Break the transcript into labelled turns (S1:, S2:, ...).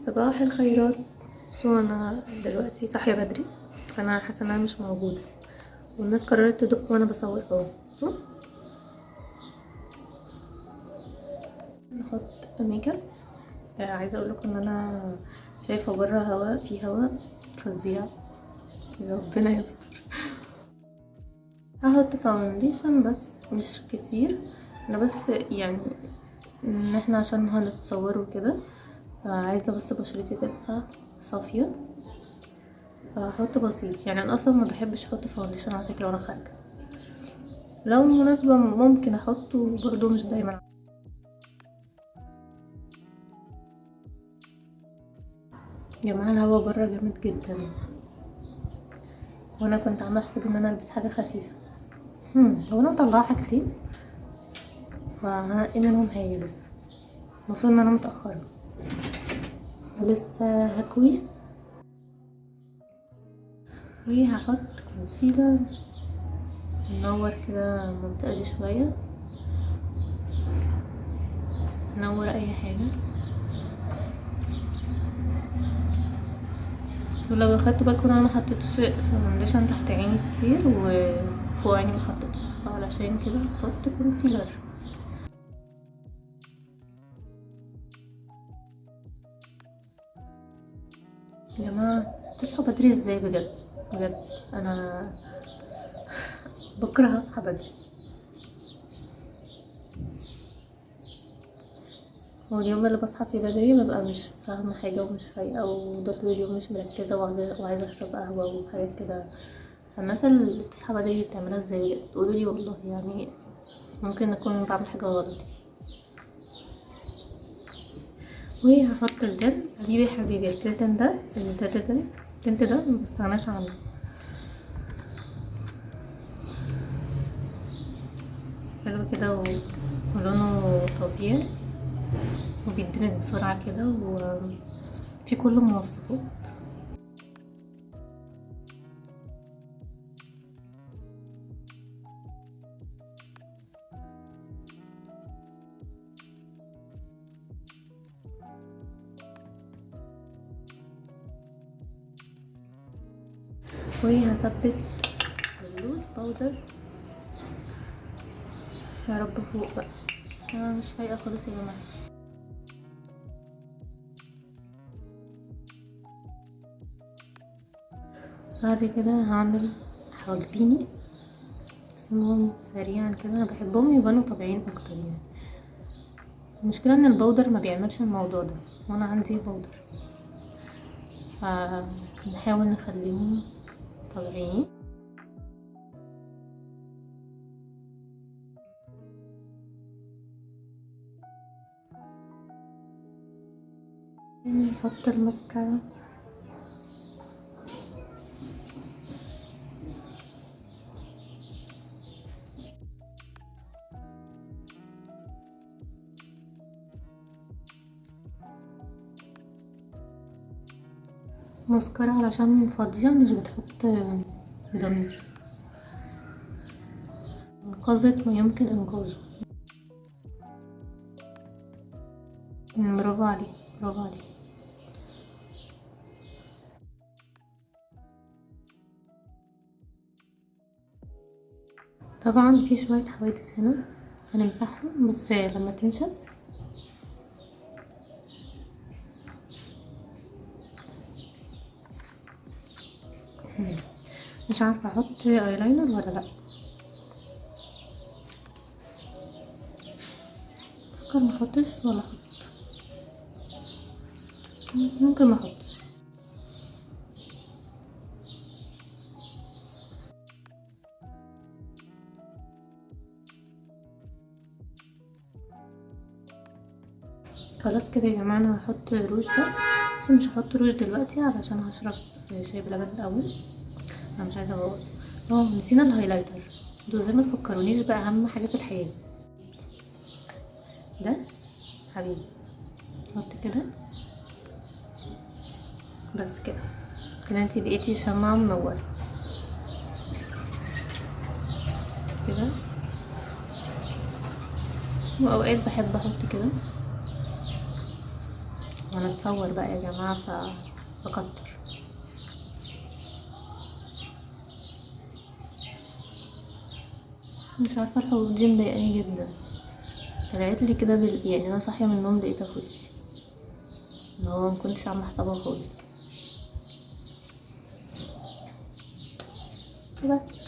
S1: صباح الخيرات. so انا دلوقتي صاحية بدري، فانا حاسه ان انا مش موجودة، والناس قررت تدق وانا بصور. اهو نحط ميك اب. عايزه اقول لكم ان انا شايفه بره هوا، في هوا فظيع، ربنا يستر. هحط foundation بس مش كتير، انا بس يعني ان احنا عشان هنتصور وكده، فعايزه بس بشرتي تبقى صافية، فهحط بسيط. يعني انا اصلا ما بحبش احط foundation على فكرة وانا خارجه، لو مناسبة ممكن احطه برضو، مش دايما. يا جماعة الهوا بره جامد جدا، وانا كنت عامله حساب ان انا البس حاجة خفيفة. هو انا مطلعه حاجتين وهنقي منهم حاجة لسه، المفروض ان انا متاخرة ولسه هكوي. وهحط concealer نور كده المنطقة دي شوية، نور اي حاجة. ولو اخدتوا بالكم انا ما حطيتش foundation تحت عيني كتير، وفوق عيني ما حطيتش، فعلشان كده هحط concealer. يا جماعة تصحوا بدري ازاي؟ بجد بجد انا بكره اصحى بدري. هو اليوم اللي بصحى فيه بدري ببقى مش فاهمه حاجة ومش فايقه، وده طول اليوم مش مركزه، وعايزه اشرب قهوة وحاجات كده. فالناس اللي بتصحى بدري بتعملها ازاي؟ تقولوا لي والله، يعني ممكن اكون بعمل حاجة غلط. وهحط ال tint. حبيبي حبيبي ال tint ده، ال tint ده ما بستغناش عنه. حلو كده ولونه طبيعي وبيدمج بسرعة كده، وفي كل المواصفات. وهثبت ال loose powder. يا رب فوق بقى، انا مش فايقه خالص يا جماعة. بعد كده هعمل حواجبيني، اسمهم سريعا كده، انا بحبهم يبانوا طبيعيين اكتر. يعني المشكلة ان ال powder ما بيعملش الموضوع ده، وانا عندي powder، فنحاول نخليهم طبيعيين. نحط الماسكارا. ماسكارا علشان فاضية مش بتحط ضمير. انقذت ما يمكن انقاذه. برافو عليك برافو عليك. طبعا في شوية حوادث هنا هنمسحهم بس لما تنشف. مش عارفه احط ايلاينر ولا لا، افكر ما احطش ولا احط، ممكن ما احطش. خلاص كده يا جماعة انا هحط روج بس مش هحط روج دلوقتي علشان هشرب شاي بلبن الاول، انا مش عايزه ابوظ. نسينا ال highlighter. انتوا ازاي ما تفكرونيش بقى، اهم حاجة في الحياة ده حبيبي. حط كده بس كده كده انتي بقيتي شمعة منورة كده. واوقات بحب احط كده هنتصور بقى يا جماعة فبكتر. مش عارفة الحبوب دي مضايقاني جدا، طلعت لي كده يعني انا صاحية من النوم لقيتها في وشي، اللي هو مكنتش عاملة حسابها خالص. بس